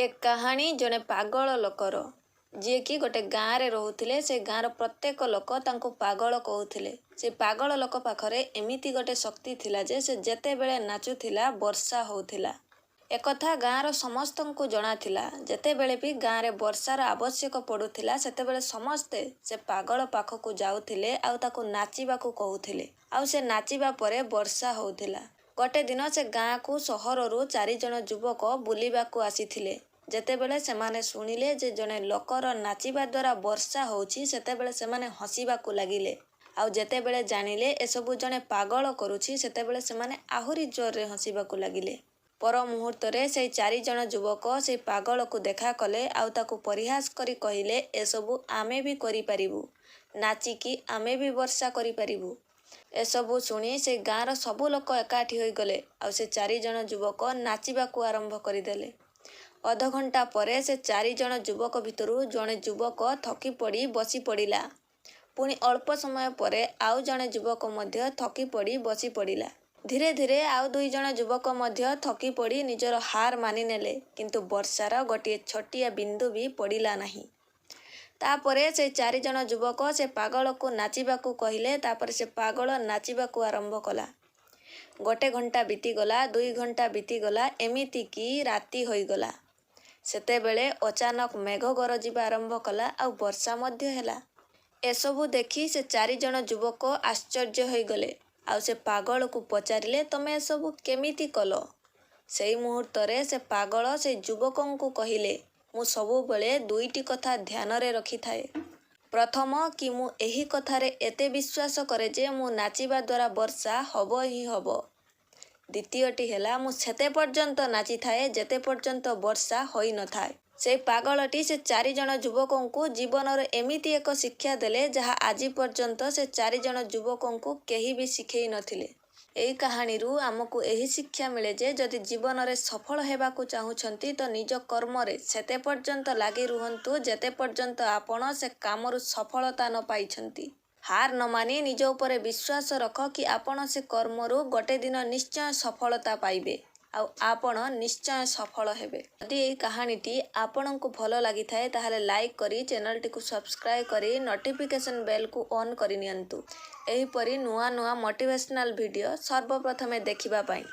ଏ କାହାଣୀ ଜଣେ ପାଗଳ ଲୋକର, ଯିଏକି ଗୋଟେ ଗାଁରେ ରହୁଥିଲେ। ସେ ଗାଁର ପ୍ରତ୍ୟେକ ଲୋକ ତାଙ୍କୁ ପାଗଳ କହୁଥିଲେ। ସେ ପାଗଳ ଲୋକ ପାଖରେ ଏମିତି ଗୋଟେ ଶକ୍ତି ଥିଲା ଯେ ସେ ଯେତେବେଳେ ନାଚୁଥିଲା, ବର୍ଷା ହେଉଥିଲା। ଏକଥା ଗାଁର ସମସ୍ତଙ୍କୁ ଜଣାଥିଲା। ଯେତେବେଳେ ବି ଗାଁରେ ବର୍ଷାର ଆବଶ୍ୟକ ପଡ଼ୁଥିଲା, ସେତେବେଳେ ସମସ୍ତେ ସେ ପାଗଳ ପାଖକୁ ଯାଉଥିଲେ ଆଉ ତାକୁ ନାଚିବାକୁ କହୁଥିଲେ, ଆଉ ସେ ନାଚିବା ପରେ ବର୍ଷା ହେଉଥିଲା। ଗୋଟେ ଦିନ ସେ ଗାଁକୁ ସହରରୁ ଚାରିଜଣ ଯୁବକ ବୁଲିବାକୁ ଆସିଥିଲେ। ଯେତେବେଳେ ସେମାନେ ଶୁଣିଲେ ଯେ ଜଣେ ଲୋକର ନାଚିବା ଦ୍ୱାରା ବର୍ଷା ହେଉଛି, ସେତେବେଳେ ସେମାନେ ହସିବାକୁ ଲାଗିଲେ। ଆଉ ଯେତେବେଳେ ଜାଣିଲେ ଏସବୁ ଜଣେ ପାଗଳ କରୁଛି, ସେତେବେଳେ ସେମାନେ ଆହୁରି ଜୋରରେ ହସିବାକୁ ଲାଗିଲେ। ପର ମୁହୂର୍ତ୍ତରେ ସେଇ ଚାରିଜଣ ଯୁବକ ସେଇ ପାଗଳକୁ ଦେଖା କଲେ ଆଉ ତାକୁ ପରିହାସ କରି କହିଲେ, ଏସବୁ ଆମେ ବି କରିପାରିବୁ, ନାଚିକି ଆମେ ବି ବର୍ଷା କରିପାରିବୁ। ଏସବୁ ଶୁଣି ସେ ଗାଁର ସବୁ ଲୋକ ଏକାଠି ହୋଇଗଲେ ଆଉ ସେ ଚାରିଜଣ ଯୁବକ ନାଚିବାକୁ ଆରମ୍ଭ କରିଦେଲେ। ଅଧଘଣ୍ଟା ପରେ ସେ ଚାରିଜଣ ଯୁବକ ଭିତରୁ ଜଣେ ଯୁବକ ଥକି ପଡ଼ି ବସି ପଡ଼ିଲା। ପୁଣି ଅଳ୍ପ ସମୟ ପରେ ଆଉ ଜଣେ ଯୁବକ ମଧ୍ୟ ଥକି ପଡ଼ି ବସି ପଡ଼ିଲା। ଧୀରେ ଧୀରେ ଆଉ ଦୁଇଜଣ ଯୁବକ ମଧ୍ୟ ଥକି ପଡ଼ି ନିଜର ହାର ମାନିନେଲେ, କିନ୍ତୁ ବର୍ଷାର ଗୋଟିଏ ଛୋଟିଆ ବିନ୍ଦୁ ବି ପଡ଼ିଲା ନାହିଁ। ତାପରେ ସେ ଚାରିଜଣ ଯୁବକ ସେ ପାଗଳକୁ ନାଚିବାକୁ କହିଲେ। ତାପରେ ସେ ପାଗଳ ନାଚିବାକୁ ଆରମ୍ଭ କଲା। ଗୋଟେ ଘଣ୍ଟା ବିତିଗଲା, 2 ଘଣ୍ଟା ବିତିଗଲା, ଏମିତିକି ରାତି ହୋଇଗଲା। ସେତେବେଳେ ଅଚାନକ ମେଘ ଗରଜିବା ଆରମ୍ଭ କଲା ଆଉ ବର୍ଷା ମଧ୍ୟ ହେଲା। ଏସବୁ ଦେଖି ସେ ଚାରିଜଣ ଯୁବକ ଆଶ୍ଚର୍ଯ୍ୟ ହୋଇଗଲେ ଆଉ ସେ ପାଗଳକୁ ପଚାରିଲେ, ତମେ ଏସବୁ କେମିତି କଲ? ସେଇ ମୁହୂର୍ତ୍ତରେ ସେ ପାଗଳ ସେ ଯୁବକଙ୍କୁ କହିଲେ, ମୁଁ ସବୁବେଳେ ଦୁଇଟି କଥା ଧ୍ୟାନରେ ରଖିଥାଏ। ପ୍ରଥମ କି ମୁଁ ଏହି କଥାରେ ଏତେ ବିଶ୍ୱାସ କରେ ଯେ ମୁଁ ନାଚିବା ଦ୍ୱାରା ବର୍ଷା ହେବ ହିଁ ହେବ। ଦ୍ୱିତୀୟଟି ହେଲା, ମୁଁ ସେତେ ପର୍ଯ୍ୟନ୍ତ ନାଚିଥାଏ ଯେତେ ପର୍ଯ୍ୟନ୍ତ ବର୍ଷା ହୋଇନଥାଏ। ସେଇ ପାଗଳଟି ସେ ଚାରିଜଣ ଯୁବକଙ୍କୁ ଜୀବନର ଏମିତି ଏକ ଶିକ୍ଷା ଦେଲେ, ଯାହା ଆଜି ପର୍ଯ୍ୟନ୍ତ ସେ ଚାରିଜଣ ଯୁବକଙ୍କୁ କେହି ବି ଶିଖେଇ ନଥିଲେ। ଏହି କାହାଣୀରୁ ଆମକୁ ଏହି ଶିକ୍ଷା ମିଳେ ଯେ ଯଦି ଜୀବନରେ ସଫଳ ହେବାକୁ ଚାହୁଁଛନ୍ତି, ତ ନିଜ କର୍ମରେ ସେତେ ପର୍ଯ୍ୟନ୍ତ ଲାଗି ରୁହନ୍ତୁ ଯେତେ ପର୍ଯ୍ୟନ୍ତ ଆପଣ ସେ କାମରୁ ସଫଳତା ନ ପାଇଛନ୍ତି। ହାର ନ ମାନି ନିଜ ଉପରେ ବିଶ୍ୱାସ ରଖ କି ଆପଣ ସେ କର୍ମରୁ ଗୋଟେ ଦିନ ନିଶ୍ଚୟ ସଫଳତା ପାଇବେ ଆଉ ଆପଣ ନିଶ୍ଚୟ ସଫଳ ହେବେ। ଯଦି ଏହି କାହାଣୀଟି ଆପଣଙ୍କୁ ଭଲ ଲାଗିଥାଏ, ତାହେଲେ ଲାଇକ୍ କରି, ଚ୍ୟାନେଲଟିକୁ ସବସ୍କ୍ରାଇବ୍ କରି, ନୋଟିଫିକେସନ୍ ବେଲ୍କୁ ଅନ୍ କରିନିଅନ୍ତୁ, ଏହିପରି ନୂଆ ନୂଆ ମୋଟିଭେସନାଲ୍ ଭିଡ଼ିଓ ସର୍ବପ୍ରଥମେ ଦେଖିବା ପାଇଁ।